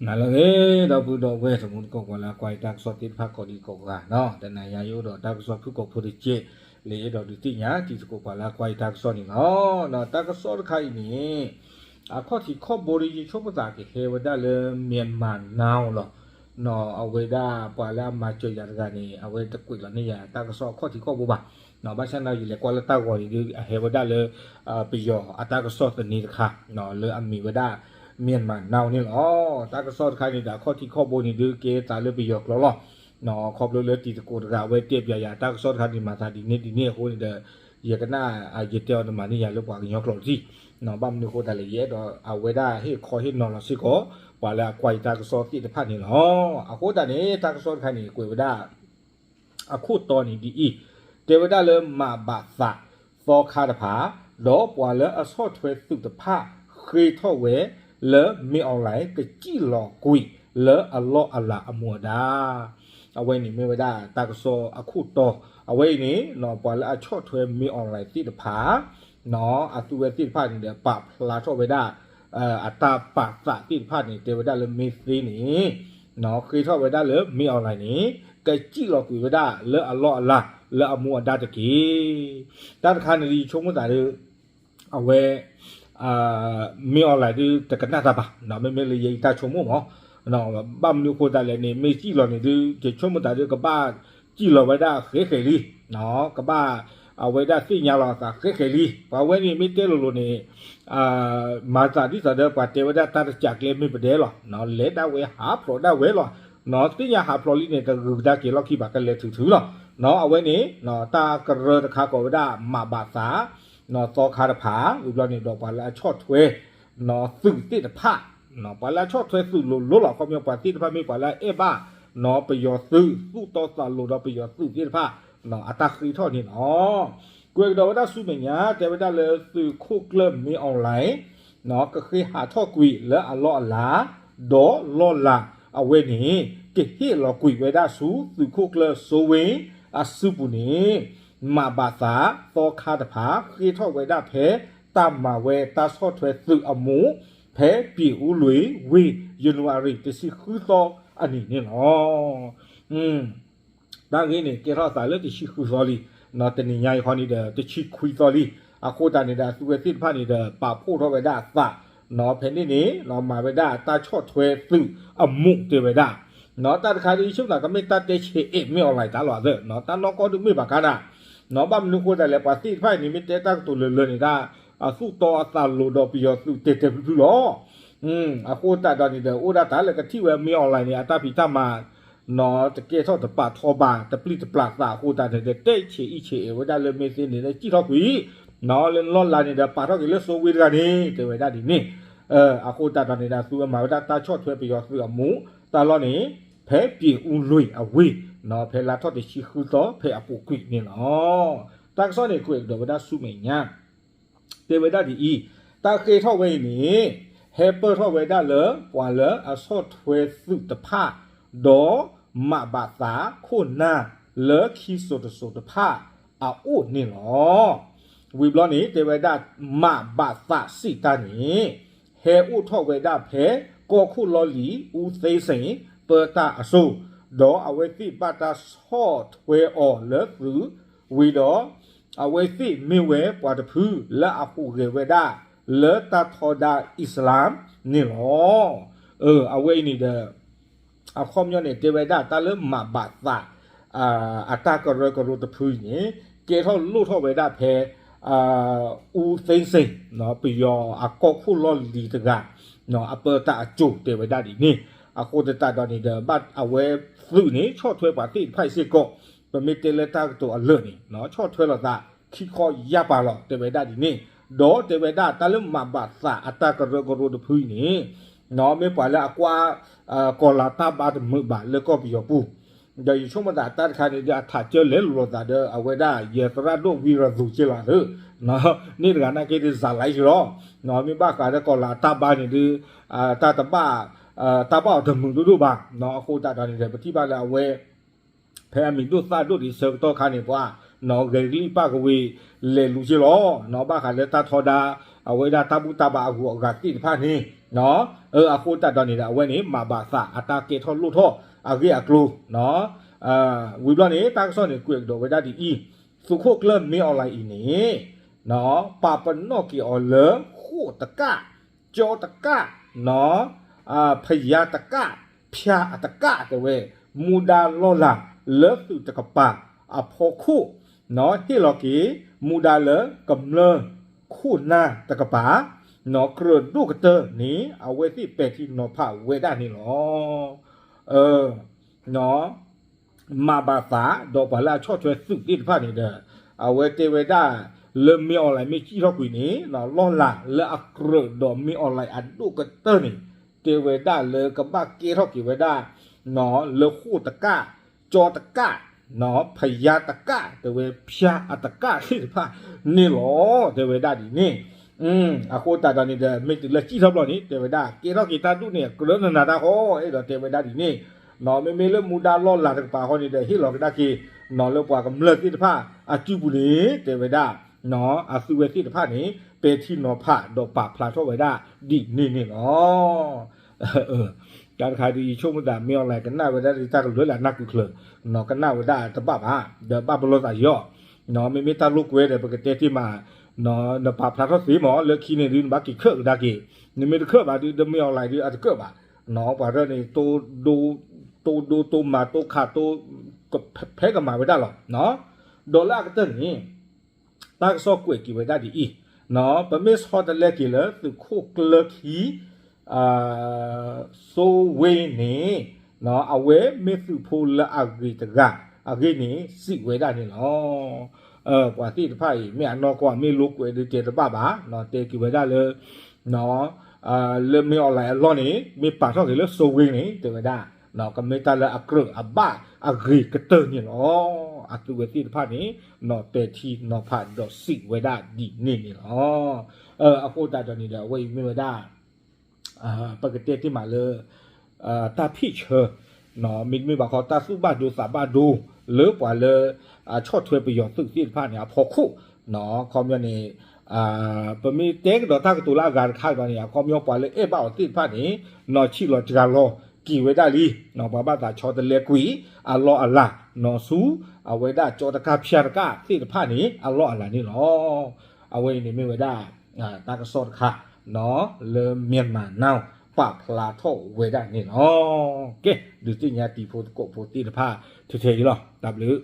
နၤလၢအဂ့ၤ ဒီပုၢ်ဒီဝဲၢ်တံၤသကိး ပှၤလၢအကွၢ်ယတၢ်ကစီၣ်သ့ၣ်တဖၣ်ကိးဒံကိးဂၤနီၤ, တနၤညါယအိၣ်ဒီးတၢ်ကစီၣ်ဖုၣ်ကိာ်ဖိတက့ၢ်, လၢယအဲၣ်ဒိးဒုးသ့ၣ်ညါတံၤသကိးပှၤလၢအကွၢ်ယတၢ်ကစီၣ်န့ၣ်လီၤ. ဒီးတၢ်ကစီၣ်တခါအံၤန့ၣ် အခီၣ်ထံးခီၣ်ဘိဒီး ယဆိကမိၣ်သးကဟဲဝဲဒၣ်လၢ Myanmar Now လီၤ. အဝဲဒၣ်ပှၤလၢအမၤစၢၤယၤတဂၤန့ၣ် အဝဲတကွဲးလီၤန့ၢ်ယၤတၢ်ကစီၣ်အခီၣ်ထံးခီၣ်ဘိဘၣ်. ဘၣ်ဆၣ်န့ၣ် ယလဲၤကွၢ်လၢတၢ်ဂီၤန့ၣ်ဒီး အဟဲဝဲဒၣ်လၢ ပယီၤအတၢ်ကစီၣ်သန့တခါ လၢအမ့ၢ်ဝဲဒၣ် Myanmar Now န့ၣ်လီၤ. တၢ်ကစီၣ်တခါန့ၣ်ဒီး အခီၣ်ထံးခီၣ်ဘိန့ၣ်ဒီး ကဲသးလၢပယီၤကျိာ်လီၤ. ခီဖျိလၢတံၤသကိးတဂၤအဝဲတဲပျးယၤတၢ်ကစီၣ်တခါန့ၣ် မၤသးဒ်န့ၣ်ဒ်န့ၣ်အဃိန့ၣ်ဒီး ယကနၣ် ယတဲအီၤတမၤန့ၢ်ယၤလၢပှၤကညီကျိာ်တထံၣ်. ဘၣ်မနုၤအဃိသတးလဲၣ် ယအဲၣ်ဒိးအဝဲဒၣ်ဟ့ၣ်ခီဟ့ၣ်နီၤလီၤစ့ၢ်ကီး ပှၤလၢအကွၢ်ယတၢ်ကစီၣ်သ့ၣ်တဖၣ်န့ၣ်လီၤ. အဃိသတးန့ၣ် တၢ်ကစီၣ်တခါန့ၣ် ကွဲးဝဲဒၣ် အခိၣ်တီန့ၣ်ဒ်အံၤ, တဲဝဲဒၣ်လၢမးဘးသးသီခါတဖၣ် ဒီးပှၤလၢအဆီၣ်ထွဲသုးတဖၣ် ဃ့ထီၣ်ဝဲလၢ မင်းအောင်လှိုင် ကစံၣ်လီၤကွံာ်လၢအလီၢ်အလၤအမူအဒါ. အဝဲန့ၣ်မ့ၢ်ဝဲဒၣ်တၢ်ကစီၣ်အခိၣ်တီ, အဝဲအံၤန့ၣ် ပှၤလၢအဆီၣ်ထွဲ မင်းအောင်လှိုင် သ့ၣ်တဖၣ် အသုဝဲသ့ၣ်တဖၣ်န့ၣ်ဒီး ပာ်ဖျါထီၣ်ဝဲဒၣ် အတၢ်ပာ်သးသ့ၣ်တဖၣ်န့ၣ် တဲဝဲဒၣ်လၢမ့ၢ်သ့န့ၣ် ဃ့ထီၣ်ဝဲဒၣ်လၢ မင်းအောင်လှိုင် န့ၣ် ကစံၣ်လီၤကွံာ်ဝဲဒၣ်လၢအလီၢ်အလၤ လၢအမူအဒါတက့ၢ်. တၢ်တခါန့ၣ်ဒီး ယဆိကမိၣ်သးဒီး အဝဲ မင်းအောင်လှိုင် ဒီးတကနၣ်တၢ်ဘၣ်, မ့မ့ၢ်လၢယအံၤတၢ်ဆိကမိၣ်မး, ဘၣ်မနုၤအဃိသတးလဲၣ်န့ၣ် မ့ၢ်စံၣ်လီၤန့ၣ်ဒီး ယဆိကမိၣ်သးဒီး ကဘၣ်စံၣ်လီၤဝဲဒၣ်ဃဲဃဲးလံ, ကဘၣ် အဝဲဒၣ်သ့ၣ်ညါလီၤအသးဃဲဃဲးလံ. ပှၤဝဲန့ၣ်မ့ၢ်တဲလိၤလိၤန့ၣ် မၤသးဒ်သိးဒီး ပှၤတဲဝဲဒၣ်တၢ်တစးကျဲမ့ၢ်ပဒဲလီၤ, လဲၤဒၣ်ဝဲဟးဖျိးဒၣ်ဝဲလီၤ, သ့ၣ်ညါဟးဖျိးလံန့ၣ် တဂုာ်ကဒါက့ၤလီၢ်ခံဘၣ် ကလဲၤထုးထုးလီၤ. အဝဲန့ၣ် တၢ်ကရၢတခါကိးဝဲဒၣ် မးဘးသး သီခါတဖၣ် ဝံၤဘျီန့ၣ်ဒီး ပှၤလၢအဆီၣ်ထွဲ သုးသ့ၣ်တဖၣ်, ပှၤလၢအဆီၣ်ထွဲသုးလိၤလိၤလီၤ. ခီပညီ ပှၤသ့ၣ်တဖၣ်မ့ၢ်ပှၤလၢအအဲၣ်ဘၣ် ပယီၤသုး သူၣ်တီသးလိၤဒီးပယီၤသုးသ့ၣ်တဖၣ် အတၢ်ဃ့ထီၣ်န့ၣ်လီၤ. ကွဲးကဒီးဝဲဒၣ်ဆူမဲာ်ညါ တဲဝဲဒၣ်လၢသုးခိၣ်ကျၢၢ် မင်းအောင်လှိုင် ကဃ့ဟးထီၣ်ကွံာ်လၢအလီၢ်အလၤ, ဒီးလီၢ်လၤအဝဲန့ၣ် ကဟ့ၣ်လီၤကွံာ်ဝဲဒၣ်ဆူသုးခိၣ်ကျၢၢ်စိဝ့အစုပူၤန့ၣ် မးဘးသး သီခါတဖၣ် ဃ့ထီၣ်ဝဲဒၣ်ဖဲတၢ်မၤဝဲတၢ်ဆီၣ်ထွဲသုးအမူး ဖဲပၠ့ၤအူလွံၢ်ဝ့ၢ် ယနူၤအါရံၤ တဆံဃုသီအနံၤန့ၣ်လီၤ. တၢ်ဂ့ၢ်န့ၣ် ကဲထီၣ်သးလၢတဆံဃုသီလံ, တနံၤညါအံၤခီန့ၣ်ဒီး တဆံခွံသီလံ. အဃိသတးန့ၣ်ဒီး အသုဝဲသ့ၣ်တဖၣ်န့ၣ်ဒီး ပာ်ဖှိၣ်ထီၣ်ဝဲဒၣ်အသး ဖဲန့ၣ်န့ၣ် မၤဝဲဒၣ်တၢ်ဆီၣ်ထွဲသုးအမူးတဲဝဲဒၣ် တၢ်တခါဒ်အံၤ ဆိကမိၣ်သးကမ့ၢ်တၢ်တဲဆဲးအဲး မင်းအောင်လှိုင် တၢ်လီၤသၢ, တၢ်နီၢ်ကီၢ်ဒုးမ့ၢ်ဘၣ်ကါဒၣ်, ဘၣ်မနုၤအဃိသတးလဲၣ် ပှၤသ့ၣ်တဖၣ်အံၤန့ၣ် မ့ၢ်တဲတၢ်ကတိၤလၢာ်လၢာ်န့ၣ်ဒၣ် အသူၣ်တီအသးလိၤဒီးပယီၤသုးတဲာ်တဲာ်ဖျုးဖျုးလီၤ. အဃိသတးဒီးန့ၣ်ဒီး အိၣ်ဒၣ်တၢ်လၢကထံၣ်ဝဲ မင်းအောင်လှိုင် န့ၣ် အတၢ်ဖံးတၢ်မၤ တကဲထီၣ်တပာ်ထီဘၣ် တပျံၤတပျၢ်သးအဃိသတးန့ၣ်ဒီး တဲဆဲးအံၣ်ဆဲးအဲးဝဲဒၣ်လၢမ့ၢ်သ့န့ၣ်လၢစံၣ်ထီၣ်ကွံာ် လၢလီၢ်လၤန့ၣ်ဒီး ပာ်ထီၣ်က့ၤလၢစိဝ့တဂၤန့ၣ် တဲဝဲဒၣ်ဒ်န့ၣ်. အဃိသတးဒီးန့ၣ်ဒီး သုဝဲမၤဝဲဒၣ်တၢ်ဆီၣ်ထွဲပယီၤသုးအမူး တၢ်လီၢ်န့ၣ် ဖဲပၠ့ၤအူလွံၢ်အဝ့ၢ် ဖဲလါထီၣ်တဆံဃုသီ ဖဲအပူၤကွံာ်န့ၣ်လီၤ. တၢ်ကစီၣ်န့ၣ် ကွဲးကဒီးဝဲဒၣ်ဆူမဲာ်ညါ တဲဝဲဒၣ်ဒ်အံၤ, တၢ်ဃ့ထီၣ်ဝဲအံၤန့ၣ် ဟဲပၢၢ်ထီၣ်ဝဲဒၣ်လၢ ပှၤလၢအဆီၣ်ထွဲသုးတဖၣ် ဒီးမးဘးသးခိၣ်နၢ်လၢခံစိၤတစိၤတဖၣ်အအိၣ်န့ၣ်လီၤ. ဝံၤဘျီန့ၣ် တဲဝဲဒၣ် မးဘးသးစံးတၢ်န့ၣ် ဟဲအိၣ်ထီၣ်ဝဲဒၣ်ဖဲ ကီၢ်ခိၣ်လီၢ်လံၤ အူသ့စ့ၣ် ပၢတၢ်အစိၤ, ဒီးအဝဲသ့ၣ်ဘၣ်တၢ်ဆီၣ်ထွဲအီၤလၢသုး, ဝံၤဒီး အဝဲသ့ၣ်မ့ၢ်ဝဲပှၤတဖုလၢအဟူးဂဲၤဝဲဒၣ် လၢတၢ်ထီဒါအံၣ်စလၣ်န့ၣ်လီၤ. အဝဲအံၤန့ၣ်ဒီး အခီပညီန့ၣ် တဲဝဲဒၣ်တၢ်လၢမးဘးသး အတၢ်ကရၢကရိတဖုအံၤန့ၣ် ကဲထီၣ်လိၣ်ထီၣ်ဝဲဒၣ်ဖဲ အူသ့စ့ၣ် ပယီၤအကီၢ်ခိၣ်လီၢ်လံၤတဂၤ အပၢတၢ်အစိၤတဲဝဲဒၣ်ဒ်န့ၣ်. အဃိသတးဒီးန့ၣ်ဒီး ဘၣ်အဝဲသုးန့ၣ် ဆီၣ်ထွဲပှၤသ့ၣ်တဖၣ်အံၤစ့ၢ်ကီး ပမ့ၢ်တဲလၢတၢ်ကတိၤအလၢာ်န့ၣ် ဆီၣ်ထွဲလိာ်သးခံခီယၢ်ပၤလီၤ တဲဝဲဒၣ်ဒ်န့ၣ်. ဒီးတဲဝဲဒၣ်တၢ်လၢမးဘးသးအတၢ်ကရၢကရိတဖုအံၤန့ၣ် မ့ၢ်ပှၤလၢအကွၢ် ကီၤလၤတၢ်ဘါတမုာ်ဘၣ်လၢကီၢ်ပယီၤပူၤ ဒီးယဆိကမိၣ်သးတၢ်တခါန့ၣ်ဒီး အထးကၢလဲၤလိာ်လိာ်သးဒီး အဝဲဒၣ်ယဲသရၣ်ဒိၣ်ဝံရသူၣ်က့လီၤသၢ န့ၣ်တဂၤနာ်က့ဒီး စးလါယလီၤ. မ့ၢ်ဘၣ်ဃးဒီးကီၤလၤတၢ်ဘါန့ၣ်ဒီး တၢ်တဘၣ် တၢ်ဘၣ်အီၤတမုာ်ဒိၣ်ဒိၣ်ဘၣ်. အဃိသတးဒီးန့ၣ်ဒီး ပထံၣ်ဘၣ်လၢအဝဲ ဖဲအမံၤဒိၣ်သၣ်ဒိၣ်ဒံးဆၢကတီၢ်ခါန့ၣ် ပှၤ ဂဲၤကလံၣ်ပၣ်ကဝ့ၤ လဲၤလူၤက့ၤလီၤ. ဘၣ်ဃးလၢတၢ်ထီဒါ အဝဲဒၣ်တၢ်ဘူၣ်တၢ်ဘါအဂုၤအဂၤသ့ၣ်တဖၣ်န့ၣ်, အဃိသတးဒီးန့ၣ်ဒီး အဝဲန့ၣ် မၤဘၣ်သးအတၢ်ကဲထီၣ်လိၣ်ထီၣ်အဂ့ၢ်အကျိၤ, ဝံၤဘျီန့ၣ် တၢ်ကစီၣ်န့ၣ် ကွဲးကဒီးဝဲဒၣ်ဒ်အံၤ, သုးခိၣ်ကျၢၢ်မ့ၢ်အီၣ်လဲၣ်အံၤန့ၣ် ပာ်ပနီၣ်က့ၤအီၤလၢ ဃိာ်တကၣ်, ကၠီတကၣ်, ဖယါတကၣ်, ဖၠါအတကၣ်တဲဝဲ, မူဒါလီၢ်လၤလၢသုးတကပၤအဖီခိၣ်, ဟ့ၣ်လီၤက့ၤ မူဒါလၢကမျၢၢ်ခိၣ်နၢ်တကပၤ, ကြၢးဒိၣ်ကတၢၢ်န့ၣ် အဝဲသ့ၣ်ပဲာ်ထံနီၤဖးဝဲဒၣ်န့ၣ်လီၤ. မၤဘၣ်သးဒီးပှၤလၢအဆီၣ်ထွဲသုးသ့ၣ်တဖၣ်န့ၣ်ဒီး အဝဲတဲဝဲဒၣ် လၢမ့ၢ်အီၣ်လဲၣ်မ့ၢ်စံၣ်ထီၣ်ကွံာ်န့ၣ် လီၢ်လၤလၢအကြၢးဒီးမ့ၢ်အီၣ်လဲၣ်အဒိၣ်ကတၢၢ်န့ၣ် တဲဝဲဒၣ်လၢကဘၣ်ကဲထီၣ်က့ၤဝဲဒၣ် လၢဃိာ်တကၣ်, ကၠီတကၣ်, ဖယါတကၣ် တဲဝဲဖၠါအတကၣ်သ့ၣ်တဖၣ်န့ၣ်လီၤ. တဲဝဲဒၣ်ဒ်န့ၣ် အဃိသတးဒီးန့ၣ်ဒီး မ့ၢ်တုၤလၢစံၣ်ထီၣ်ဘျီန့ၣ် တဲဝဲဒၣ် ကဲထီၣ်က့ၤတၢ်ဒူၣ်န့ၣ် အကြၢးနးနးတၢ်ဃီ အဲၣ်ဒိးတဲဝဲဒၣ်ဒ်န့ၣ်, မ့မ့ၢ်လၢမူဒါလီၢ်လၤတကပၤဃီန့ၣ်ဒီး ဟ့ၣ်လီၤကဒါက့ၤ လၢပှၤကမျၢၢ်သ့ၣ်တဖၣ်အစုပူၤန့ၣ် တဲဝဲဒၣ် အသုဝဲသ့ၣ်တဖၣ်န့ၣ် ပဲာ်ထံနီၤဖးဒီးပာ်ဖျါထီၣ်ဝဲဒၣ်ဒ်န့ၣ်န့ၣ်လီၤ. တၢ်တခါဒ်ယဆိကမိၣ်သး မ့ၢ်အီၣ်လဲၣ်ကနၣ်ဝဲဒၣ်ဒ်တၢ်ကလုာ်လၢအနၢ်ကုာ်ချၢး, ကနၣ်ဝဲဒၣ်တဘၣ်ဘၣ် ဒီးဘၣ်ပလီၢ်သးယီၤ, မ့မ့ၢ်တၢ်လိာ်ကွဲဒီး ပကတဲတ့ၢ်မး နပာ်ဖျါထီၣ်သ့မး လၢခံန့ၣ်ဒုး နဘၣ်က့ၤခၢၣ်ကဒါက့ၤ, နမ့ၢ်တခၢၣ်ဘၣ်ဒုး ဒီးမ့ၢ်အီၣ်လဲၣ်ဒုး အတခၢၣ်ဘၣ်, ပှၤရၢၢ်န့ၣ် တိဒိတိမၤတိခးတိ ဖဲကမၤဝဲဒၣ်လီၤ. ဒီးလၢအကတၢၢ်န့ၣ် တၢ်ကစီၣ်ကွဲးက့ၤဝဲဒၣ်ဒ်အံၤ, ပမ့ၢ်ဆီတလဲက့ၤလၢသုးခိၣ်ကျၢၢ်ခံ စိဝ့န့ၣ် အဝဲမ့ၢ်သုးဖိလၢအဂ့ၤတဂၤအဂ့ၢ်န့ၣ် စံးဝဲဒၣ်န့ၣ်လီၤ. ပှၤသ့ၣ်တဖၣ်အံၤ မ့ၢ်အနီၢ်ကီၢ် မ့ၢ်လိာ်ကွဲးဒုးတဲတဘၣ်ဘၣ်, တဲက့ၤဝဲဒၣ်လၢ လၢမ့ၢ်အီၣ်လဲၣ်အလီၢ်န့ၣ် မ့ၢ်ပာ်ထီၣ်က့ၤလၢစိဝ့န့ၣ် တဲဝဲဒၣ် ကမ့ၢ်တၢ်လၢအကြၢးအဘၣ်အဂ့ၤကတၢၢ်န့ၣ်လီၤ. အသုဝဲသ့ၣ်တဖၣ်န့ၣ် နီၢ်ပဲာ်ထံနီၤဖးဒီးစံးဝဲဒၣ်ဒ်န့ၣ်န့ၣ်လီၤ. အဃိသတးဒီးန့ၣ်ဒီး အဝဲအံၤမ့ၢ်ဝဲဒၣ် ပကတဲတ့ၢ်မးလၢ တၢ်ဖံၣ်ဆၢ မ့တမ့ၢ်ဘၣ်ခီ တၢ်သူၣ်ဘၣ်ဒိသးဘၣ်ဒိ လၢပှၤလၢ ဆီၣ်ထွဲပယီၤသုးသ့ၣ်တဖၣ်န့ၣ် အဖီခိၣ် အခီပညီန့ၣ် ပမ့ၢ်တဲကဒီးတၢ်ကတိၤလၢအဂၤတခါကဒီးန့ၣ် အခီပညီပှၤလၢအဲၣ်ဘၣ်အီၤသ့ၣ်တဖၣ်န့ၣ် နီၢ်ဆံၣ်လီၤစှၤလီၤက့ၤဝဲဒၣ်လံ, ပှၤဘၣ်သးဆီတလဲကွံာ် အလီၢ်အလၤ နီၢ်ဆူ အဝဲဒၣ်ကၠီတကၣ်ဖၠါတကၣ်သ့ၣ်တဖၣ်န့ၣ် အလီၢ်အလၤန့ၣ်လီၤ. အဝဲအံၤန့ၣ်မ့ၢ်ဝဲဒၣ် တၢ်ကစီၣ်တခါ လၢ Myanmar Now ပာ်ဖျါထီၣ်ဝဲဒၣ်န့ၣ်လီၤ. ကဲ ဒုးသ့ၣ်ညါတံၤဖိသကိးဖိသ့ၣ်တဖၣ် ထဲထဲအံၤလီၤ. တၢ်ဘျုး